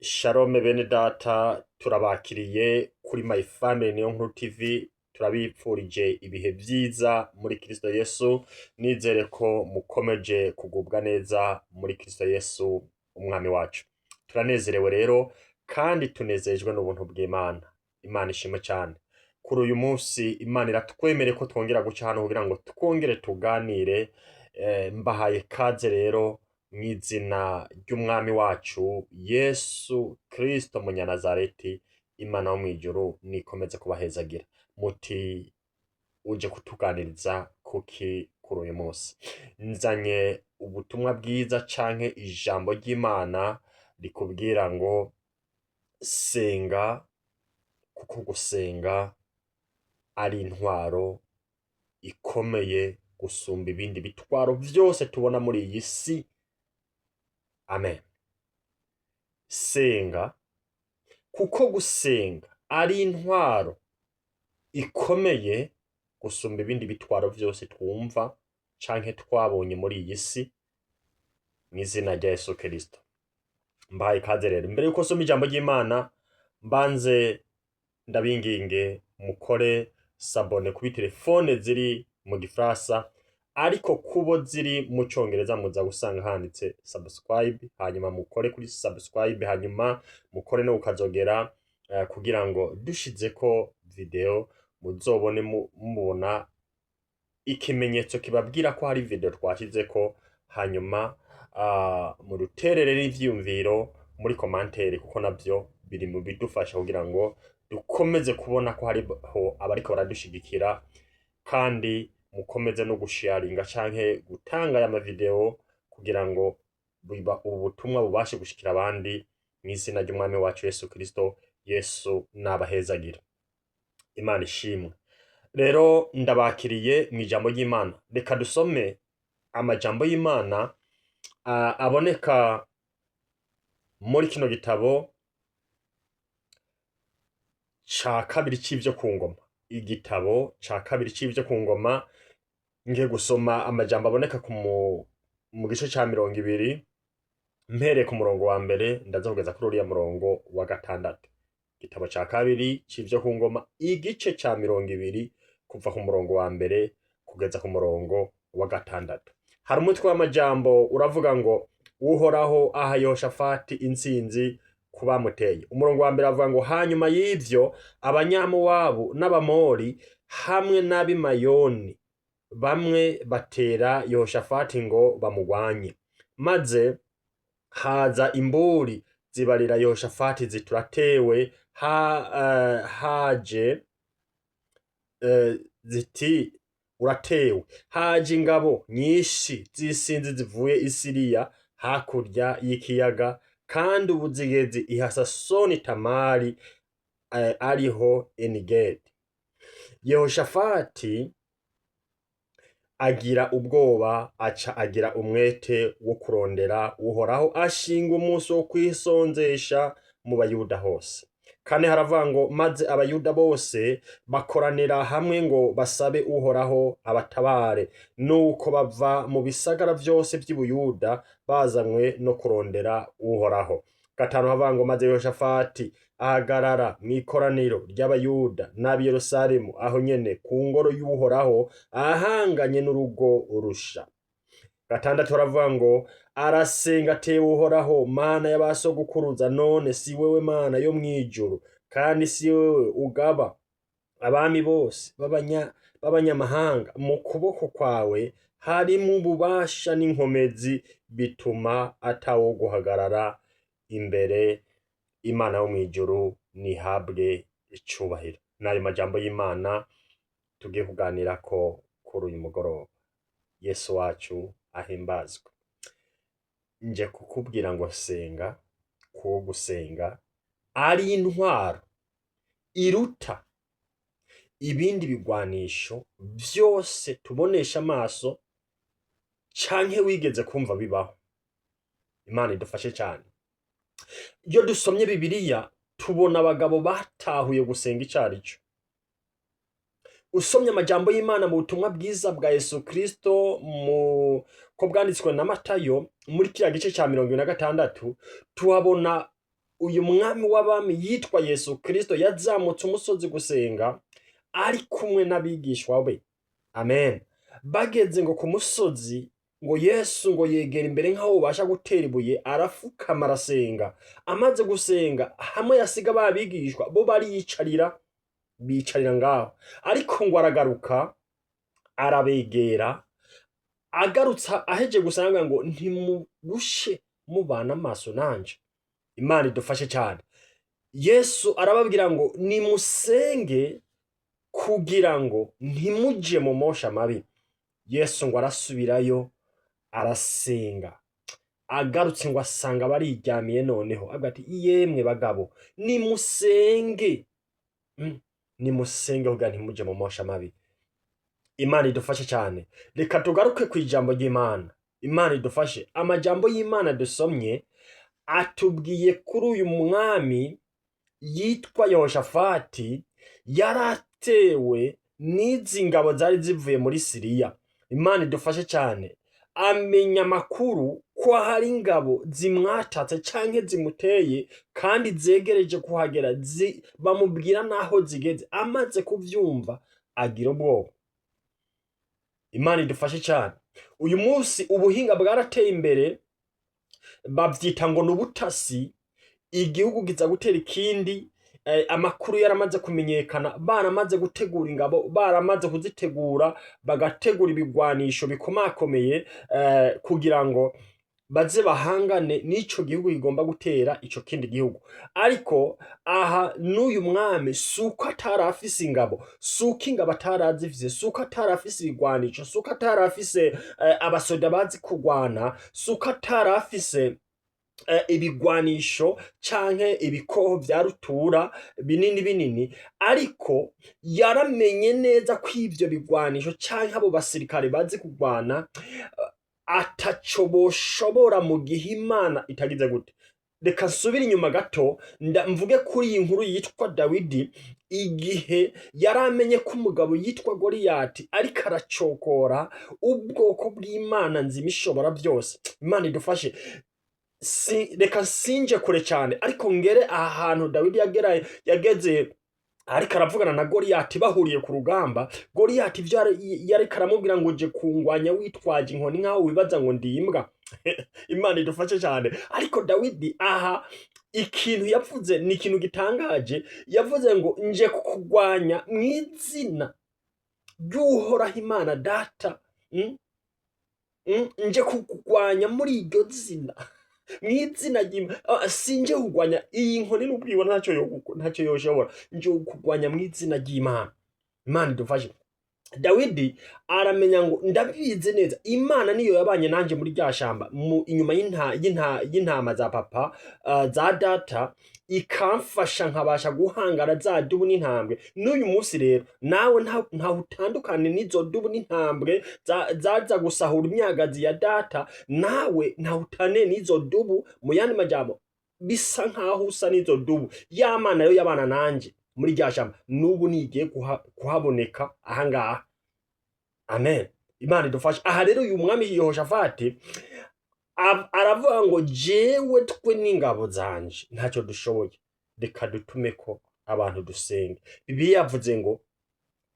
Shalom bene data, turabakiriye kuri My Family Niyo Nkuru TV. Turabipfurije ibihe vyiza muri Kristo Yesu. Nizere ko mukomeje kugubwa neza muri Kristo Yesu umwami wacu. Turanezerewe rero kandi tunezejwe n'ubuntu bw'Imana. Imana ishimwe cyane. Kuri uyu munsi Imana iratwemereye ko twongera guca hano kugira ngo twongere tuganire. Mbahaye kaze rero mw'izina ry'umwami wacu Yesu Kristo Munyanazareti. Imana yo mw'ijuru nikomeze kubahezagira. Muti uje kutuganiriza kuki kuri uyu munsi? Nzanye ubutumwa bwiza canke ijambo ry'Imana rikubwira ngo senga, kuko gusenga ari intwaro ikomeye gusumba ibindi bitwaro vyose tubona muri iyi si. Amen. Senga, kuko gusenga ari intwaro ikomeye gusumba ibindi bitwaro vyose twumva canke twabonye muri iyi si, mw'izina rya Yesu Kristo. Mbahaye ikaze rero. Mbere yuko nsoma ijambo ry'Imana, mbanze ndabinginge mukore s'abonner kuri telefone ziri mu Gifaransa, ariko kubo ziri mu Congereza muza gusanga handitse subscribe, hanyuma mukore kuri subscribe, hanyuma mukore no kukazogera kugira ngo dushizeko video muzobone mubona ikimenyetso kibabwira ko hari video twashizeko. Hanyuma muduterere n'ivyiyumviro muri commentaire, kuko navyo biri mu bidufasha kugira ngo dukomeze kubona ko hariho abariko baradushigikira. Kandi mukomeze no gusharinga canke gutanga aya mavideo kugira ngo ubu butumwa bubashe gushikira abandi, mw'izina ry'umwami wacu Yesu Kristo. Yesu nabahezagira. Imana ishimwe. Rero ndabakiriye mu ijambo ry'Imana. Reka dusome amajambo y'Imana aboneka muri kino gitabo ca kabiri c'ivyo ku ngoma, igitabo ca kabiri c'ivyo ku ngoma. Ngiye gusoma amajambo aboneka mu gice ca 20, mpereye ku murongo wa mbere, ndaza kugeza kuri uriya murongo wa gatandatu. Igitabo ca kabiri c'ivyo ku ngoma, igice ca 20, kuva ku murongo wa mbere kugeza ku murongo wa gatandatu. Hari umutwe w'amajambo uravuga ngo: "Uhoraho aha Yehoshafati intsinzi ku bamuteye." Umurongo wa mbere avuga ngo: "Hanyuma y'ivyo, Abanyamowabu n'Abamori hamwe n'ab'imayoni bamwe batera Yehoshafati ngo bamugwanye. Maze haza imburi zibarira Yehoshafati ziti: 'Uratewe.' Haje ziti: 'Uratewe, haje ingabo nyinshi z'isinzi zivuye i Siriya hakurya y'ikiyaga, kandi ubu zigeze i Hasasoni Tamari, ariho Enigedi.' Yehoshafati agira ubwoba, aca agira umwete wo kurondera Uhoraho, ashinga umunsi wo kwisonzesha mu Bayuda hose." Kane haravuga ngo: "Maze Abayuda bose bakoranira hamwe ngo basabe Uhoraho abatabare. Nuko bava mu bisagara vyose vy'i Buyuda bazanywe no kurondera Uhoraho." Gatanu havuga ngo: "Maze Yehoshafati ahagarara mw'ikoraniro ry'Abayuda n'ab'i Yerusalemu, aho nyene ku ngoro y'Uhoraho ahanganye n'urugo rusha." Gatandatu haravuga ngo: "Arasenga atewe: 'Uhoraho, Mana y'abasogokuruza, none si wewe Mana yo mw'ijuru, kandi si wewe ugaba abami bose b'abanyamahanga? Mu kuboko kwawe harimwo ububasha n'inkomezi, bituma atawo guhagarara imbere. Imana yo mw'ijuru nihabwe icubahiro.'" N'ayo majambo y'Imana tugiye kuganirako kuri uyu mugoroba. Yesu wacu ahimbazwe. Nje kukubwira ngo senga, kuwo gusenga ari intwaro iruta ibindi bigwanisho vyose tubonesha amaso canke wigeze kumva bibaho. Imana idufashe cyane. Iyo dusomye Bibiliya tubona abagabo batahuye gusenga icarico. Usomye amajambo y'Imana mu butumwa bwiza bwa Yesu Kristo mu ko bwanditswe na Matayo, muri kiriya gice ca 26, tuhabona Uyu mwami w'abami yitwa Yesu Kristo yazamutse umusozi gusenga ari kumwe n'abigishwa be. Amen. Bageze ngo ku musozi, ngo Yesu ngo yegera imbere nk'aho ubasha gutera ibuye, arafukama arasenga. Amaze gusenga, hamwe yasiga ba bigishwa bo bariyicarira, bicarira ngaho, ariko ngo aragaruka arabegera. Agarutse aheje gusanga ngo ntimurushe mubana amaso nanje. Imana idufashe cyane. Yesu arababwira ngo nimusenge kugira ngo ntimuje mu mosha mabi. Yesu ngo arasubirayo arasenga. Agarutse ngo asanga bariryamiye. Noneho avuga ati: "Yemwe bagabo, nimusenge, nimusenge kugira ntimuje mu mosha mabi." Imana idufashe cyane. Reka tugaruke ku ijambo ry'Imana. Imana idufashe. Amajambo y'Imana dusomye atubwiye kuri uyu mwami yitwa Yehoshafati, yaratewe n'izi ngabo zari zivuye muri Siriya. Imana idufashe cyane. Amenya amakuru ko hari ingabo zimwatatse canke zimuteye kandi zegereje kuhagera, bamubwira n'aho zigeze. Amaze kuvyumva agira ubwoba. Imana idufashe cyane. Uyu munsi ubuhinga bwarateye imbere, bavyita ngo ni ubutasi. Igihugu kiza gutera ikindi, amakuru yaramaze kumenyekana, baramaze gutegura ingabo, baramaze kuzitegura, bagategura ibigwanisho bikomakomeye, kugira ngo baze bahangane n'ico gihugu kigomba gutera ico kindi gihugu. Ariko aha n'uyu mwami, si uko atari afise ingabo, si uko ingabo atari azifise, si uko atari afise ibigwanisho, si uko atari afise abasoda bazi kurwana, si uko atari afise ibigwanisho canke ibikoho vya rutura binini binini, ariko yaramenye neza ko ivyo bigwanisho canke abo basirikare bazi kurwana ataco boshobora mu gihe Imana itagize gute. Reka nsubire inyuma gato, mvuge kuri iyi nkuru yitwa Dawidi. Igihe yari amenye ko umugabo yitwa Goliyati ariko aracokora ubwoko bw'Imana nzima ishobora byose. Imana idufashe. Si, reka sinje kure cyane, ariko ngere aha hantu Dawidi yageze ariko aravugana na Goliyati bahuriye ku rugamba. Goliyati ivyo yariko aramubwira ngo: "Uje kungwanya witwaje inkoni nkaho wibaza ngo ndi imbwa." Imana idufashe cyane. Ariko Dawidi aha ikintu yavuze ni ikintu gitangaje. Yavuze ngo: "Nje kukugwanya mu izina ry'Uhoraho Imana Data." Nje kukugwanya muri iryo zina, mu izina ry'Imana. Sinje kugwanya iyi nkoni n'ubwibona, ntacyo yoshobora. Nje kugwanya mu izina ry'Imana. Imana idufashe. Dawidi aramenya ngo ndabizi neza, Imana niyo yabanye nanje muri rya shamba mu inyuma y'intama za papa, za data, ikamfasha nkabasha guhangara za dubu n'intambwe. N'uyu munsi rero nawe ntaho utandukane n'izo dubu n'intambwe zaza gusahura imyagazi ya data. Nawe ntaho utane n'izo dubu. Mu yandi majambo, bisa nkaho usa n'izo dubu. Ya Mana yo yabana nanje muri rya shamba, n'ubu nigiye kuhaboneka ahangaha. Amen. Imana idufashe. Aha rero uyu mwami Yehoshafati aravuga ngo: "Jewe, twe n'ingabo zanje ntacyo dushoboye, reka dutume ko abantu dusenge." Bibiliya yavuze ngo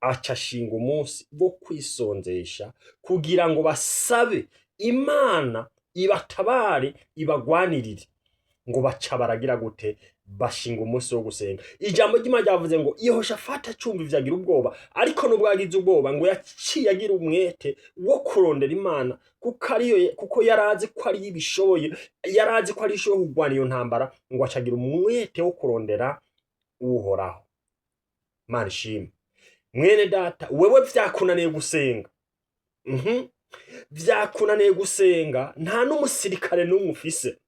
aca ashinga umunsi wo kwisonzesha kugira ngo basabe Imana ibatabare, ibagwanirire. Ngo baca baragira gute? Bashinga umunsi wo gusenga. Ijambo ry'Imana ryavuze ngo Yehoshafati acumva ivyo agira ubwoba, ariko nubwo yagize ubwoba, ngo yaciye agira umwete wo kurondera Imana, kuko ariyo, kuko yarazi ko ariyo ibishoboye, yarazi ko ariyo ishoboye kurwana iyo ntambara. Ngo acagira umwete wo kurondera Uhoraho. Imana ishimwe. Mwene data, wewe vyakunaniye gusenga, Vyakunaniye gusenga, nta n'umusirikare n'umwe ufise,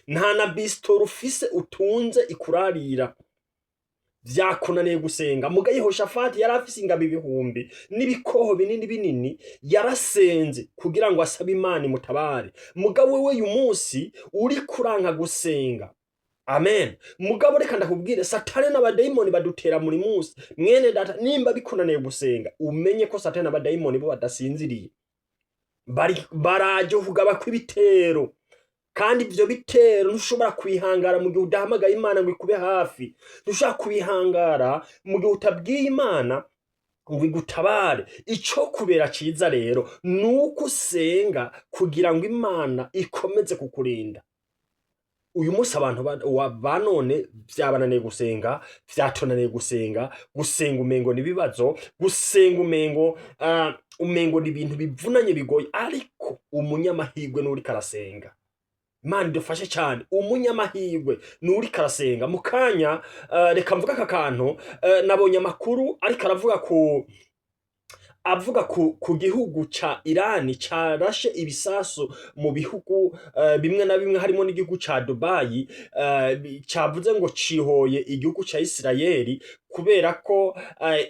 nta na bisitora ufise utunze ikurarira, vyakunaniye gusenga. Muga Yehoshafati yari afise ingabo ibihumbi n'ibikoho binini binini, yarasenze kugira ngo asabe Imana imutabare. Mugabo wewe uyu munsi uri kuranka gusenga. Amen. Mugabo reka ndakubwire, Satani n'abadayimoni badutera muri munsi. Mwene data, nimba bikunaniye gusenga, umenye ko Satani n'abadayimoni bo badasinziriye, bari baraje kugaba kw'ibitero. Kandi ivyo bitero ntushobora kwihangara mu gihe udahamagaye Imana ngo ikube hafi. Ntushobora kwihangara mu gihe utabwiye Imana ngo igutabare. Ico kubera ciza rero ni uko usenga kugira ngo Imana ikomeze kukurinda. Uyu munsi abantu ba none vyabananiye gusenga, vyatunaniye gusenga. Gusenga umengo ni ibibazo, gusenga umengo ni ibintu bivunanye, bigoye. Ariko umunyamahirwe n'uriko arasenga. Imana idufashe cyane. Umunyamahirwe n'uriko arasenga. Mu kanya reka mvuga aka kantu. Nabonye amakuru ariko aravuga ku gihugu ca Irani carashe ibisasu mu bihugu bimwe na bimwe, harimo n'igihugu ca Dubai, cavuze ngo cihoye igihugu ca Isirayeli kubera ko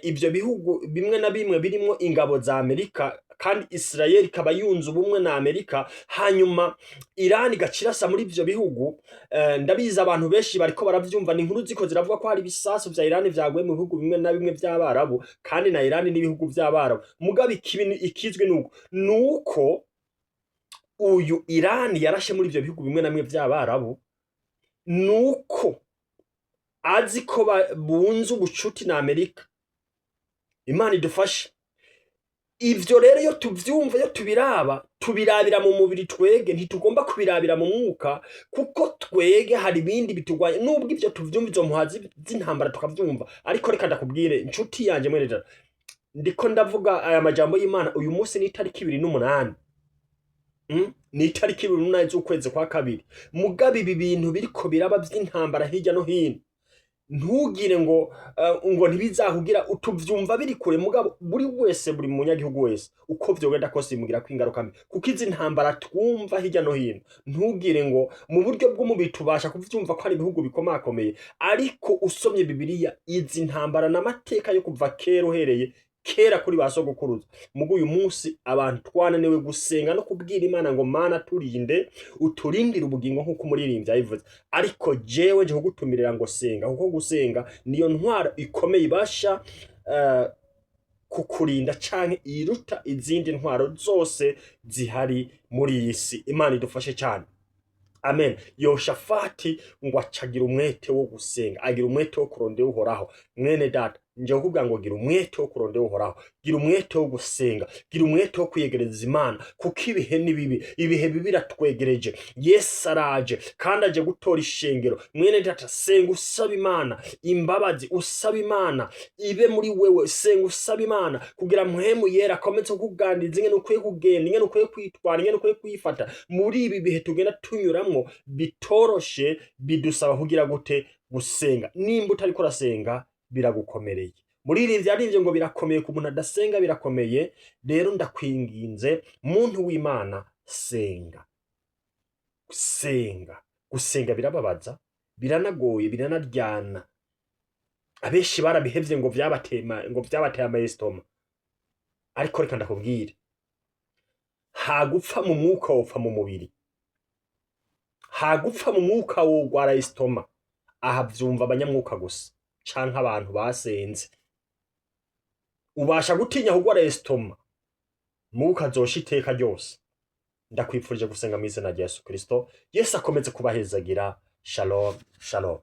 ivyo bihugu bimwe na bimwe birimwo ingabo za Amerika, kandi Isirayeli ikaba yunze ubumwe na Amerika, hanyuma Irani igaca irasa muri ivyo bihugu. Ndabizi abantu benshi bariko baravyumva, ni inkuru ziko ziravuga ko hari ibisasu vya Irani vyaguye mu bihugu bimwe na bimwe vy'Abarabu, kandi na Irani n'ibihugu vy'Abarabu. Mugabo ikibi ikizwi nuko uyu Irani yarashe muri ivyo bihugu bimwe na bimwe vy'Abarabu, nuko azi ko bunze ubucuti na Amerika. Imana idufashe. Ivyo rero iyo tuvyumva, iyo tubiraba, tubirabira mu mubiri. Twege ntitugomba kubirabira mu mwuka, kuko twege hari ibindi bitugwanya. Nubwo ivyo tuvyumva, izo mpuha z'intambara tukavyumva, ariko reka ndakubwire, inshuti yanje, mwene data, ndiko ndavuga aya majambo y'Imana uyu munsi ni itariki 28. Ni itariki 28 z'ukwezi kwa kabiri. Mugabo ibi bintu biriko biraba vy'intambara hirya no hino, ntugire ngo ntibizakugira. Utuvyumva biri kure, mugabo buri wese, buri munyagihugu wese, uko vyogenda kose bimugira ko ingaruka mbi, kuko izi ntambara twumva hirya no hino, ntugire ngo mu buryo bw'umubiri tubasha kuvyumva ko ari ibihugu bikomakomeye. Ariko usomye Bibiliya, izi ntambara n'amateka yo kuva kera, uhereye kera kuri ba sogokuruza. Mugo uyu munsi abantu twananiwe gusenga no kubwira Imana ngo: "Mana, turinde, uturindire ubugingo," nk'uko umuririmbyi yabivuze. Ariko jewe nje kugutumirira ngo senga, kuko gusenga niyo ntwaro ikomeye ibasha kukurinda canke iruta izindi ntwaro zose zihari muri iyi si. Imana idufashe cyane. Amen. Yoshafati ngo acagira umwete wo gusenga, agira umwete wo kurondera Uhoraho. Mwene data, nje kuvuga ngo gira umwete wo kurondera Uhoraho, gira umwete wo gusenga, gira umwete wo kwiyegereza Imana, kuko ibihe ni bibi, ibihe bibi biratwegereje. Yesu araje kandi aje gutora ishengero. Mwene data, senga usaba Imana imbabazi, usaba Imana ibe muri wewe. Senga usaba Imana kugira Mpwemu Yera akomeze kukuganiriza ingene ukwiye kugenda, ingene ukwiye kwitwara, ingene ukwiye kwifata muri ibi bihe tugenda tunyuramwo bitoroshe. Bidusaba kugira gute? Gusenga. Nimba utariko urasenga, biragukomereye. Muri iri vyarivyo ngo birakomeye ku muntu adasenga, birakomeye. Rero ndakwinginze, muntu w'Imana, senga, senga. Gusenga birababaza, biranagoye, biranaryana. Abenshi barabihevye ngo vyabateye ama estomac. Ariko reka ndakubwire, hagupfa mu mwuka wopfa mu mubiri, hagupfa mu mwuka wogwara estomac. Aha vyumva abanyamwuka gusa canke abantu basenze. Ubasha gutinya kugwara estomac, mwuka azosha iteka ryose. Ndakwifurije gusenga mu izina rya Yesu Kristo. Yesu akomeze kubahezagira. Shalom, shalom.